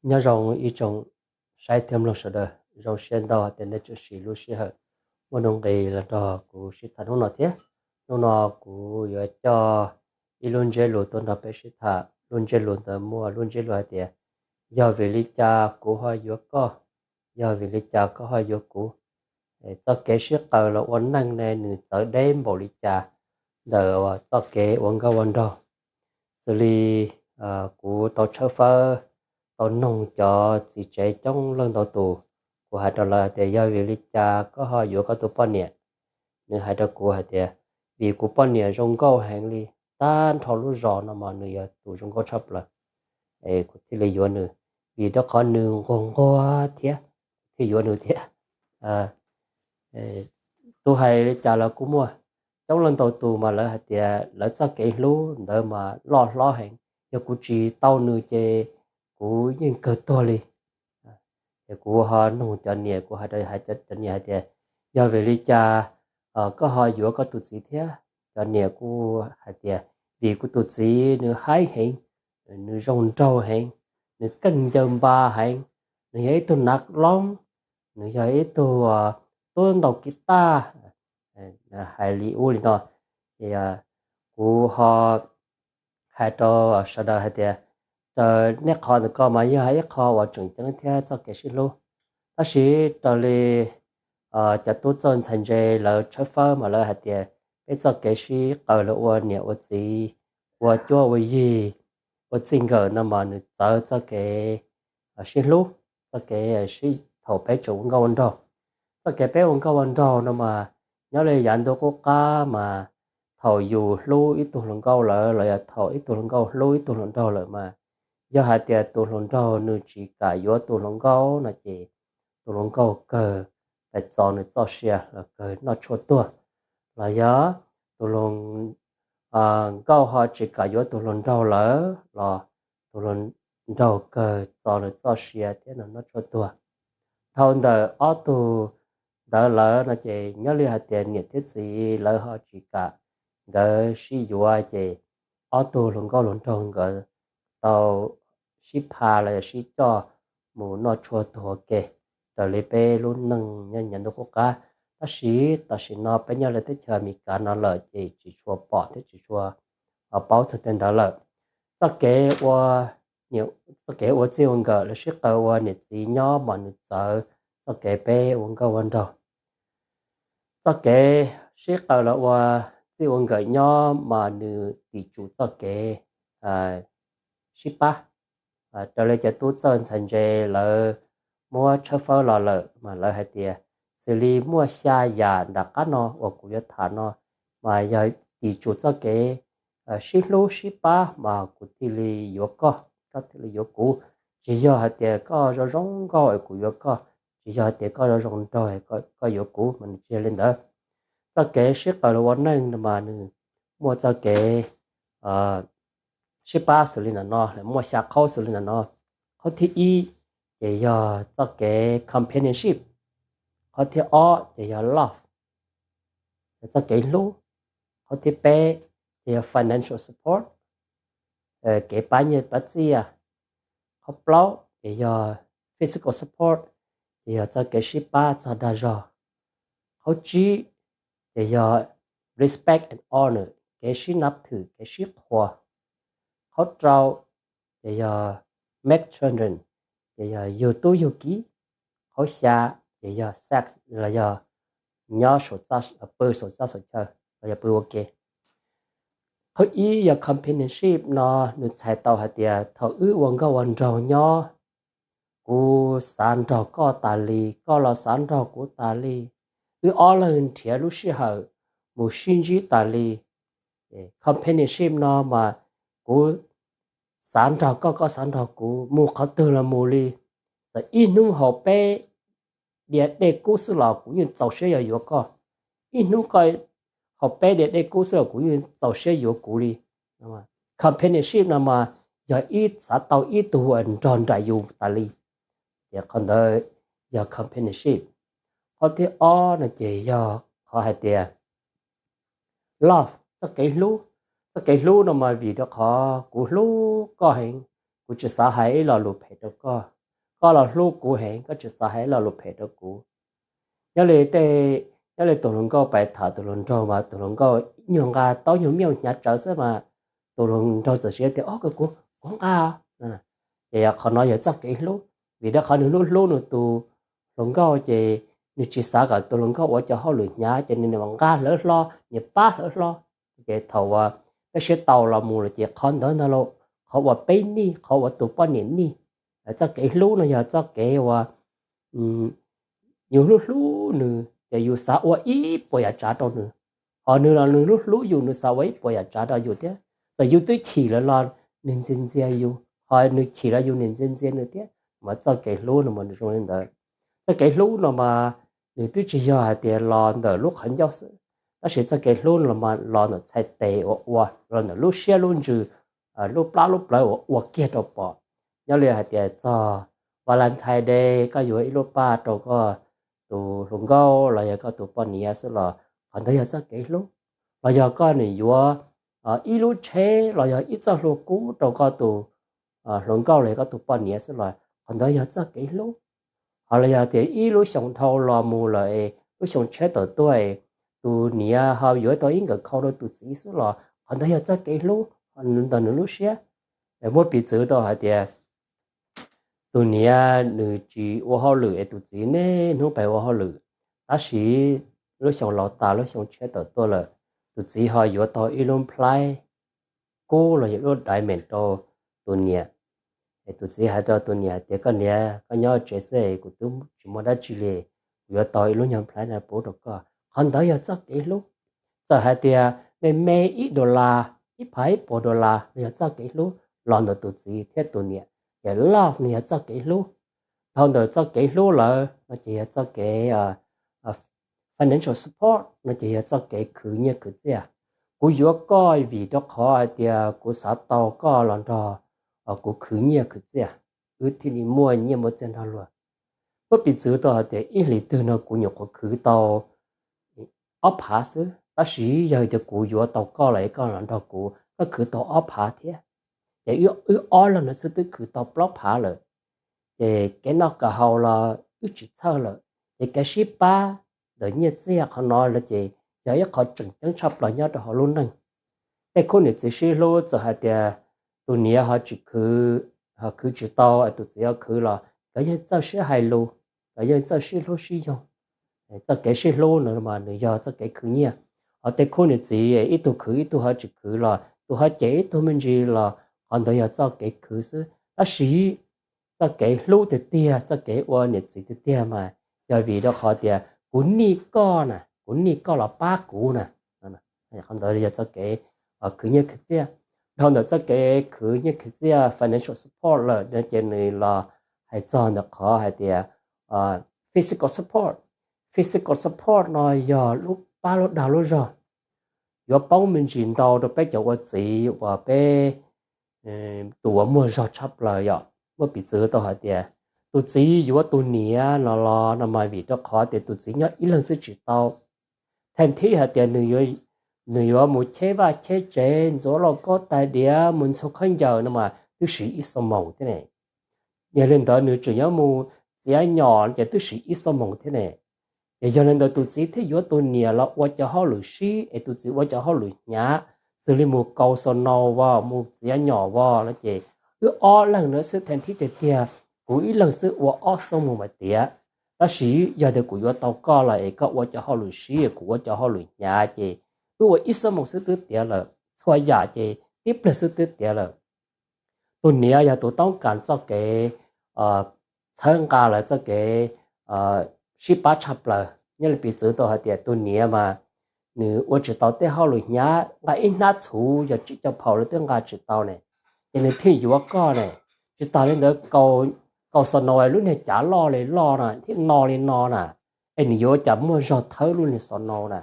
Nyob zoo ib tsoom saib thiab mloog sawv daws, zoo siab ntau hais tias nej tseem siv lub sij hawm muaj nuj nqis los nrog kuv sib tham hnub no thiab. Hnub no kuv yuav coj ib lub ntsiab lus tuaj nrog peb sib tham. Lub ntsiab lus ntawd muaj lub ntsiab lus hais tias, yog vim li cas kuv ho yuav koj, yog vim li cas koj ho yuav kuv. Txoj kev sib qaws los ua neej ne nws txawv deb npaum li cas ntawm txoj kev ua nkauj ua nraug. Xws li kuv tau tshawb fawb, tau noog cov txiv tsev coob leej ntau tus, kuv hais rau lawv hais tias yog vim li cas koj ho yuav koj tus poj niam. Nws hais rau kuv hais tias, vim kuv poj niam zoo nkauj heev li, tag nrho lub zos no mas nws yog tus zoo nkauj tshaj plaws, kuv thiaj li yuav nws. Vim rau qhov nws nquag nquag thiab, thiaj yuav nws thiab. Tus hais li cas los kuj muaj. Coob leej ntau tus mas lawv hais tias lawv txoj kev hlub ntawd mas loj hlob heev, yog kuv tsis tau nws ces kuv yeej kawg tuag li. Ces kuv ho noog cov niam, kuv hais rau cov niam hais tias, yog vim li cas koj ho yuav koj tus txiv thiab? Cov niam kuj hais tias, vim kuv tus txiv nws haib heev, nws zoo nraug heev, nws keej ncaws npas heev, nws yog ib tug nav loob, nws yog ib tug tub ntaus kiv taj, hais li ub li no. Ces kuv ho hais rau sawv daws hais tias, raws nej qhov ntawm ko mas yog ib qho uas tseem ceeb thiab txoj kev sib hlub. Tab sis raws li cov tub txawj ntxhais ntse lawv tshawb fawb mas lawv hais tias peb txoj kev sib qaws los ua niam ua txiv, ua cuab ua yig, ua txij nkawm no mas nws txawv txoj kev sib hlub, txoj kev sib thaum peb tseem ua nkauj ua nraug. Txoj kev peb ua nkauj ua nraug no mas nyob li yav ntuj qub qab mas thaum yus hlub ib tug hluas nkauj lawm los yog thaum ib tug hluas nkauj hlub ib tug hluas nraug lawm mas, yog hais tias tus hluas nraug nws tsis kam yuav tus hluas nkauj no ces tus hluas nkauj kawg pais txo nws txoj sia los kawg noj tshuaj tuag. Los yog tus hluas nkauj ho tsis kam yuav tus hluas nraug lawm los tus hluas nraug kawg txo nws txoj sia thiab nws noj tshuaj tuag. Dhau ntawm ob tug ntawd lawm no ces nyob li hais tias niam thiab txiv lawv ho tsis kam nkawd sib yuav ces ob tug hluas nkauj hluas nraug nkawd tau sib pha los yog sib coj mus noj tshuaj tuag ua ke raws li peb lub neej nyob yav ntuj qub qab. Tab sis tam sim no peb nyob li teb chaws Amelikas no lawm ces tsis tshua pom thiab tsis tshua paub txog tej ntawd lawm. Txoj kev ua, txoj kev ua txij ua nkawm los sib qaws ua niam txiv nyob mas nws txawv txoj kev peb ua nkauj ua nraug. Txoj kev sib qaws los ua txij ua nkawm nyob mas nws tim tsum txoj kev sib pab. Raws li cov tub txawj ntxhais ntse lawv muab tshawb fawb los lawm mas lawv hais tias xws li muaj xya yam nram qab no uas kuv yuav tham no mas yog tim tsum txoj kev sib hlub sib pab mas kuv thiaj li yuav koj, koj thiaj li yuav kuv. Tsis yog hais tias koj zoo zoo nkauj es kuv yuav koj, tsis yog hais tias koj zoo zoo nraug koj yuav kuv, mas nws tsis yog li ntawd. Txoj kev sib qaws los ua neej mas nws muaj txoj kev sib pab xws li ntawm no, muaj xya qhov xws li ntawm no. Qhov thib ib ces yog txoj kev companionship, qhov thib ob ces yog love, yog txoj kev hlub, qhov thib peb ces yog financial support, kev pab nyiaj pab txiaj, qhov plaub ces yog physical support, ces yog txoj kev sib pab txog dag zog, qhov tsib ces yog respect and honor, kev sib nab thwm kev sib qhuas, qhov rau ces yog make children, ces yog yug tub yug kiv, qhov xya ces yog sex los yog nyob pw saum txaj saum chaw los yog pw ua ke. Qhov ib yog companionship no nws txhais tau hais tias thaum wb ua nkauj ua nraug nyob, kuv xav nrog koj tas li, koj los xav nrog kuv tas li, wb ob leeg nrhiav lub sij hawm mus sib ntsib tas li. Companionship no mas kuv xav nrog koj, koj xav nrog kuv, mus qhov twg los mus li. Txawm ib hnub haus peb diav dej kub xwb los kuv yeej txaus siab yog yuav koj, ib hnub koj haus peb diav dej kub xwb los kuv yeej txaus siab yuav kuv li. Companionship no mas yog ib xav tau ib tug nrog nraim yus tas li, ces qhov ntawd yog companionship. Qhov thib ob no ces yog qhov hais tias love, txoj kev hlub. Txoj kev hlub no mas vim rau qhov kuv hlub koj heev, kuv tsis xav hais ib lo lus phem rau koj. Koj los hlub kuv heev, koj tsis xav hais ib lo lus phem rau kuv. Nyob li tej, nyob li tus hluas nkauj pais tham tus hluas nraug mas tus hluas nkauj nyuag nqa taub nyuag miaj hnyav tsawv xwb mas tus hluas nraug txawm siv tias, Au, kuv, kuv nqa. Ces qhov no yog txoj kev hlub, vim rau qhov nws hlub hlub nws tus hluas nkauj ces nws tsis xav kom tus hluas nkauj ua cov hauj lwm hnyav ces nws nqa hlawv hlo, nws pab hlawv hlo. Ces thaum uas peb sib tau los mus lawm ces qhov ntawd ntag lauj, qhov uas peb nij, qhov uas tus poj niam nij. Txoj kev hlub no yog txoj kev uas yus hlub hlub nws ces yus xav ua ib puas yam tsav rau nws, ho nws los nws hlub hlub yus, nws xav ua ib puas yam tsav rau yus thiab. Txawm yus twb chim lawm los nws ntxias ntxias yus, ho nws chim los yus nws ntxias ntxias nws thiab. Mas txoj kev hlub no mas nws zoo li ntawd. Txoj kev hlub no mas nws twb tsis yog hais tias los ntawm lub qhov ncauj xwb, tab sis txoj kev hlub no los ntawm txhais tes uas ua, los ntawm lub siab lub ntsws, lub plab lub plawv uas ua kiag rau pom. Nyob li hais tias txog Valentine Day koj yuav ib lub paj rau koj tus hluas nkauj los yog koj tus poj niam xwb los qhov ntawd yog txoj kev hlub. Los yog koj nim yuav ib lub tsheb los yog ib txoj hlua kub rau koj tus hluas nkauj los yog koj tus poj niam xwb los qhov ntawd yog txoj kev hlub. Ho los yog tias ib lub xyoo dhau los mus lawm es lub xyoo tshiab tawm tuaj es tus niam ho yuav tau ib nkawm khau rau tus txiv xwb los qhov ntawd yog txoj kev hlub ntawm nws lub siab. Muab piv txwv tau hais tias tus niam nws tsis ua hauj lwm es tus txiv niaj hnub pheej ua hauj lwm, tab sis lub xyoo laus tas lub xyoo tshiab tawm tuaj lawm, tus txiv ho yuav tau ib lub nplhaib kub los yog lub diamond rau tus niam. Es tus txiv hais rau tus niam hais tias, Koj niam, koj nyob tsev xwb, kuv twb tsis muaj dab tsi li, kuv yuav tau ib lub nyuag nplhaib no pub rau koj. Qhov ntawd yog txoj kev hlub. Txawm hais tias me me ib dollar, ib phav ib puas dollar los yog txoj kev hlub los ntawm tus txiv thiab tus niam. Ces love no yog txoj kev hlub. Dhau ntawm txoj kev hlub lawm no ces yog txoj kev financial support no ces yog txoj kev khwv nyiaj khwv txiaj. Kuv yuav koj vim rau qhov hais tias kuv xav tau koj los nrog kuv khwv nyiaj khwv txiaj, wb thiaj li muaj nyiaj muaj txiaj nrog luag. Muab piv txwv tau hais tias ib hlis twg no kuv nyuam qhuav khwv tau ob phav xwb, tab sis yog tias kuv yuav tau koj los es koj los nrog kuv, koj khwv tau ob phav thiab, ces wb ob leeg no xwb twb khwv tau plaub phav lawm. Ces kev noj kev haus los wb tsis txhawj lawm, ces kev sib pab ntawm nyiaj txiag qhov no los ces yog ib qho tseem ceeb tshaj plaws nyob rau hauv lub neej. Tej khub niam txiv sib hlub txawm hais tias tus niam ho tsis khwv, ho khwv tsis tau, tus txiv ho khwv los nkawd yeej txawj sib hais lus, nkawd yeej txawj sib hlub sib yoog. Txoj kev sib hlub no mas nws yog txoj kev khwv nyiaj. Ho tej khub niam txiv ib tug khwv ib tug ho tsis khwv los tus ho cem ib tug me ntsis los qhov ntawd yog txoj kev khwv xwb. Tab sis txoj kev hlub tiag tiag, txoj kev ua niam txiv tiag tiag mas yog vim rau qhov tias kuv nij koj na, kuv nij koj los pab kuv na. Qhov ntawd yog txoj kev khwv nyiaj khwv txiaj. Dhau ntawm txoj kev khwv nyiaj khwv txiaj, financial support lawm no ces nws los hais txog ntawm qhov hais tias physical support. Physical support no yog lub pab lub dag lub zog. Yuav poob me ntsis ntau rau peb cov ua txiv uas peb tus uas muaj zog tshaj plaws yom. Muab piv txwv tau hais tias tus txiv yuav tus niam no los no mas vim rau qhov tias tus txiv nyob ib leeg xwb tsis tau. Thaum thib hais tias nws yuav mus cheb vaj cheb tsev, ntxuav lauj kaub tais diav, mus ntxhua khaub ncaws no mas twb siv ib xuab moos thiab ne. Yog li ntawd nws tseem yuav mus txiav nyom ces twb siv ib xuab moos thiab ne. Ces yog li ntawd tus txiv thiaj yuav tus niam los ua cov hauj lwm sib, es tus txiv ua cov hauj lwm hnyav, xws li mus kaus xaus naus os, mus txiav nyom os no ces wb ob leeg no xwb theej thib tiag tiag, kuv ib leeg xwb ua ob xuab moos mas tiav. Tab sis yog tias kuv yuav tau koj los es koj ua cov hauj lwm sib, kuv ua cov hauj lwm hnyav ces wb ua ib xuab moos xwb twb tiav lawm, txhua yam ces tib pliag xwb twb tiav lawm. Tus niam yog tus toob kas txoj kev txhawb nqa lawv txoj kev sib pab tshaj plaws. Nyob li piv txwv tau hais tias tus niam mas nws ua tsis tau tej hauj lwm hnyav, nqa ib hnab txhuv yog tsib caug phaum los twb nqa tsis tau ne, ces nws thiaj yuav koj ne. Tsis tas li ntawd, kaus xaus naus lub niag cav loj li loj na thiab no li no na, es nws yuav cas muaj zog thawb lub niag xaus naus na,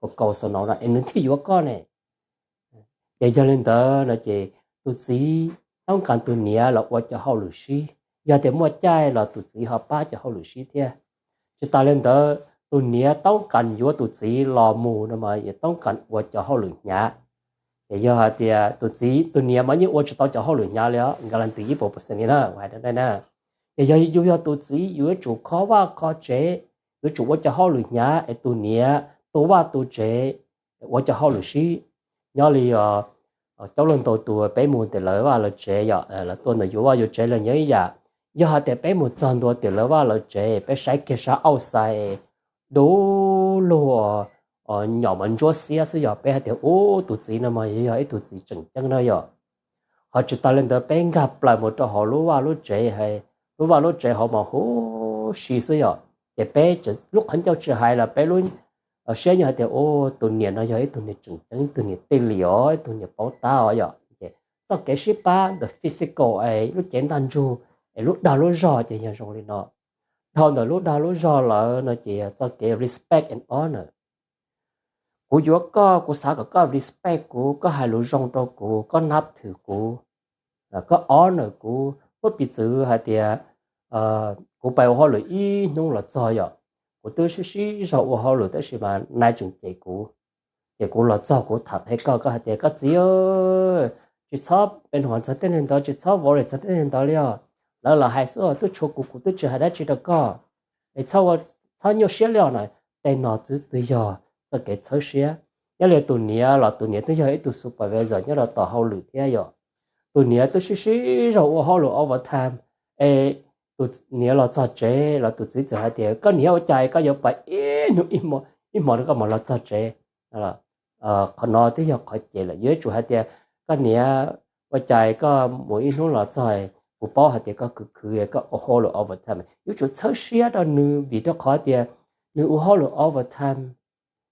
lub kaus xaus naus na, es nws thiaj yuav koj ne. Ces yog li ntawd no ces tus txiv toob kas tus niam los ua cov hauj lwm sib, yog tias muaj caij los tus txiv ho pab cov hauj lwm sib thiab. Tsis tas li ntawd, tus niam toob kas yuav tus txiv los mus no mas yuav toob kas ua cov hauj lwm hnyav. Ces yog hais tias tus txiv tus niam mas yeej ua tsis tau cov hauj lwm hnyav li os, nkawd leej twg ib puas percent li na, hais rau nej na. Ces yog yus yog tus txiv yus yuav tsum kho vaj kho tsev, yuav tsum ua cov hauj lwm hnyav es tus niam tu vaj tu tsev, ua cov hauj lwm sib. Nyob li os, coob leej ntau tus peb mus ntawm lawv vaj lawv tsev yom, lawv tuaj ntawm yus vaj yus tsev los nyob ib yam. Yog hais tias peb mus txog ntua tim lawv vaj lawv tsev peb saib kiag sab auj xais du lug, nyom mas ntsuab xiab xwb yog peb hais tias ub tus txiv no mas yog ib tug txiv tseem ceeb na yom. Ho tsis tas li ntawd peb nkag plaws mus rau hauv lub vaj lub tsev, lub vaj lub tsev hauv mas huv si xwb yom, ces peb lub qhov ncauj tsis hais los peb lub siab yeej hais tias ub tus niam no yog ib tug niam tseem ceeb, ib tug niam tij li os, ib tug niam paub tab os yom. Ces txoj kev sib pab ntawm physical es lub cev ntaj ntsug es lub dag lub zog ces yog zoo li no. Dhau ntawm lub dag lub zog lawm no ces yog txoj kev respect and honor. Kuv yuav koj, kuv xav kom koj respect kuv, koj hais lus zoo rau kuv, koj nab thwm kuv, koj honor kuv. Muab piv txwv hais tias kuv pais ua hauj lwm ib hnub los txog yom, kuv twb sib sib zog ua hauj lwm tab sis mas nai tseem cem kuv. Ces kuv los txog kuv tham qhia koj, koj hais tias koj txiv, tsis txhob pe nuam txog tej neeg ntawd, tsis txhob vov li txog tej neeg ntawd li os. Lawv los hais xwb, twb tshuav kuv, kuv twb tsis hais dab tsi rau koj. Es txhob nyuaj siab li os no. Tej no twb twb yog txoj kev txhawb siab. Nyob li tus niam los tus niam twb yog ib tug supervisor nyob rau tom hauj lwm thiab yom. Tus niam twb sib sib zog ua hauj lwm overtime, es tus niam los txog tsev los tus txiv txawm hais tias koj niam, ua cas koj yuav pais ib hnub ib hmo rau koj mam los txog tsev? Qhov no twb yog qhov cem lawm. Yuav tsum hais tias koj niam, ua cas koj mus ib hnub los txog, kuv paub hais tias koj khwv khwv koj ua hauj lwm overtime. Yuav tsum txhawb siab rau nws vim rau qhov tias nws ua hauj lwm overtime,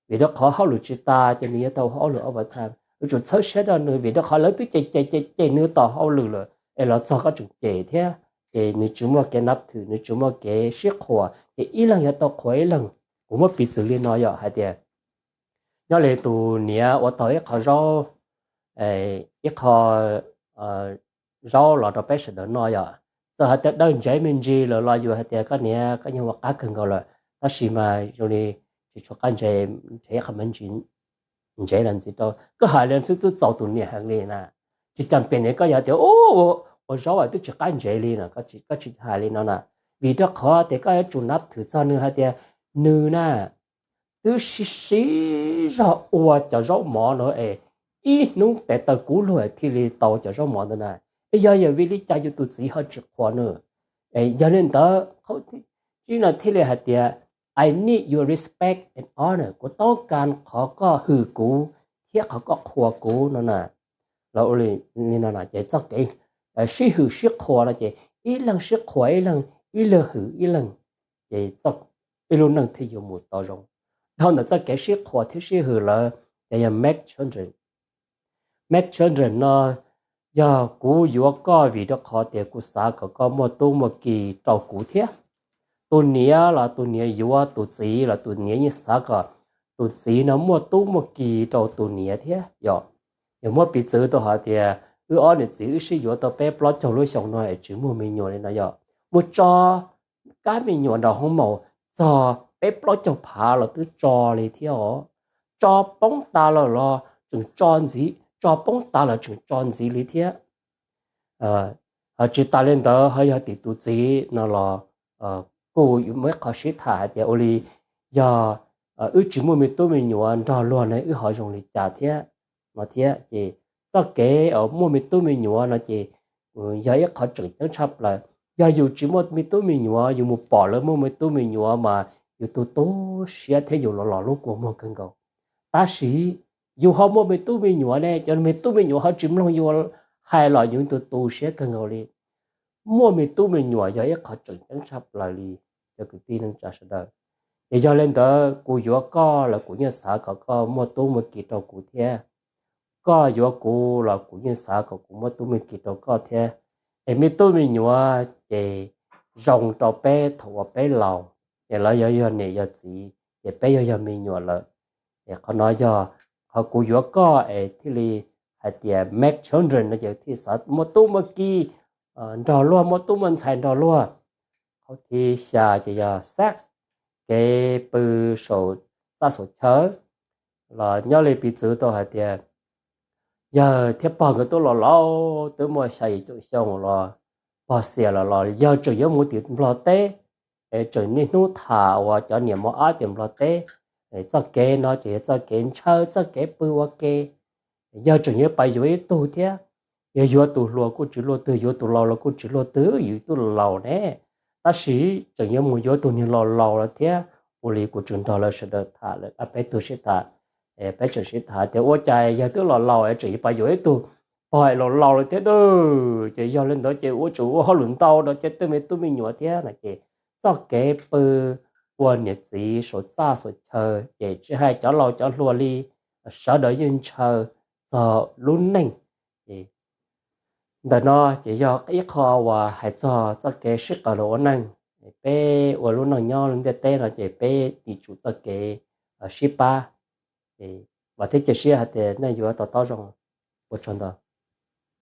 vim rau qhov hauj lwm tsis tas ces nws yuav tau ua hauj lwm overtime. Yuav tsum txhawb siab rau nws vim rau qhov lawv twb cem cem cem cem nws tom hauj lwm lawm es los txog koj tseem cem thiab, ces nws tsis muaj kev nab thwm, nws tsis muaj kev sib qhuas, ces ib leeg yuav tau qhuas ib leeg. Kuv muab piv txwv li no yom, hais tias nyob li tus niam ua tau ib qho zaub, ib qho zaub los rau peb sawv daws noj yom. Txawm hais tias daws ntsev me ntsis lawm los yus hais tias koj niam, koj yeej ua qab kawg nkaus lawm, tab sis mas zoo li tsis tshua qab ntsev, nrhiav ib qho me ntsis ntsev los ntxiv rau. Koj hais li xwb twb txaus tus niam heev li na. Tsis tas pem ne koj yog tias ua zaub twb tsis qab ntsev li no, koj tsis hais li no na. Vim rau qhov tias koj yuav tsum nab thwm txog nws hais tias nws na twb sib sib zog ua cov zaub mov no es ib hnub tes taw kub luag thiaj li tau cov zaub mov ntawd na. Es yog yog vim li cas yus tus txiv ho tsis qhuas nws? Yog li ntawd, tib no thiaj li hais tias I need your respect and honor, kuv toob kas qhov koj hwm kuv thiab qhov koj qhuas kuv no na. Li no ces txoj kev sib hwm sib qhuas no ces ib leeg sib qhuas ib leeg, ib leeg hwm ib leeg, ces ib lub neej thiaj yuav mus tau zoo. Dhau ntawm txoj kev sib qhuas thiab sib hwm lawm ces yog make children. Make children no yog kuv yuav koj vim rau qhov tias kuv xav kom koj muaj tub muaj ki rau kuv thiab. Tus niam los tus niam yuav tus txiv los tus niam yeej xav kom tus txiv no muaj tub muaj ki rau tus niam thiab yom. Yog muab piv txwv tau hais tias wb ob niam txiv wb sib yuav tau peb plaub caug lub xyoo no es tsis muaj me nyuam li no yom, mus tso kab me nyuam nram hoo maum txog peb plaub caug phav los twb tso li thiab os. Tso poob tas lawm los tseem tso ntxiv, tso poob tas lawm tseem tso ntxiv li thiab. Tsis tas li ntawd ho yog tim tus txiv no los kuj muaj ib qho sib tham hais tias ua li yog wb tsis muaj me tub me nyuam nrog luag ne wb ho zoo li cas thiab no thiab. Ces txoj kev muaj me tub me nyuam no ces yog ib qho tseem ceeb tshaj plaws. Yog yus tsis muaj me tub me nyuam, yus mus pom lawv muaj me tub me nyuam mas yus tu tu siab thiab yus los los lub kua muag kawg nkaus. Tab sis yus ho muaj me tub me nyuam ne, cov me tub me nyuam ho tsis mloog yus hais los yus tu tu siab kawg nkaus li. Muaj me tub me nyuam yog ib qho tseem ceeb tshaj plaws li cov kwv tij neej tsa sawv daws. Ces yog li ntawd kuv yuav koj los kuv yeej xav kom koj muaj tub muaj ki rau kuv thiab. Koj yuav kuv los kuv yeej xav kom kuv muaj tub muaj ki rau koj thiab. Es me tub me nyuam ces zoo rau peb thaum uas peb laus, ces lawv yuav yog niam yog txiv, ces peb yuav yog me nyuam lawm. Es qhov no yog qhov kuv yuav koj es thiaj li hais tias make children no ces thiaj xav muaj tub muaj ki nrog luag, muaj tub muaj ntxhais nrog luag. Qhov thib xya ces yog sex, kev pw saum txaj saum chaw, los nyob li piv txwv tau hais tias yawg thiab pog nkawd twb los laus, twb muaj xya yim caum xyoo los pog xiam los los yawg tseem yuav mus tim Nplog teb. Tseem niaj hnub tham uas cov niam mos ab tim Nplog teb, txoj kev no ces yog txoj kev ntshaw txoj kev pw ua ke. Yawg tseem yuav pais yuav ib tug thiab, yog yuav tus hluas kuj tsis luaj twg, yuav tus laus los kuj tsis luaj twg, yus twb laus ne, tab sis tseem yuav mus yuav tus niag laus laus lawm thiab. Ua li kuv tseem nrog lawv sawv daws tham lawm, peb tug sib tham, peb tseem sib tham tias ua cas yawg twb los laus es tseem yuav pais yuav ib tug pog laus laus lawm thiab dab. Ces yog li ntawd ces ua tseem ua hauj lwm ntau no ces tej me tub me nyuam thiab no ces txoj kev pw ua niam txiv saum txaj saum chaw ces tsis hais cov laus cov hluas li, sawv daws yeej ntshaw txog lub neej. Ntawm no ces yog ib qho uas hais txog txoj kev sib qawm los ua neej. Peb ua lub neej nyob lub ntiaj teb no ces peb tim tsum txoj kev sib pab. Vam thiab cia siab hais tias nej yuav to taub zoo. Ua tsaug ntau.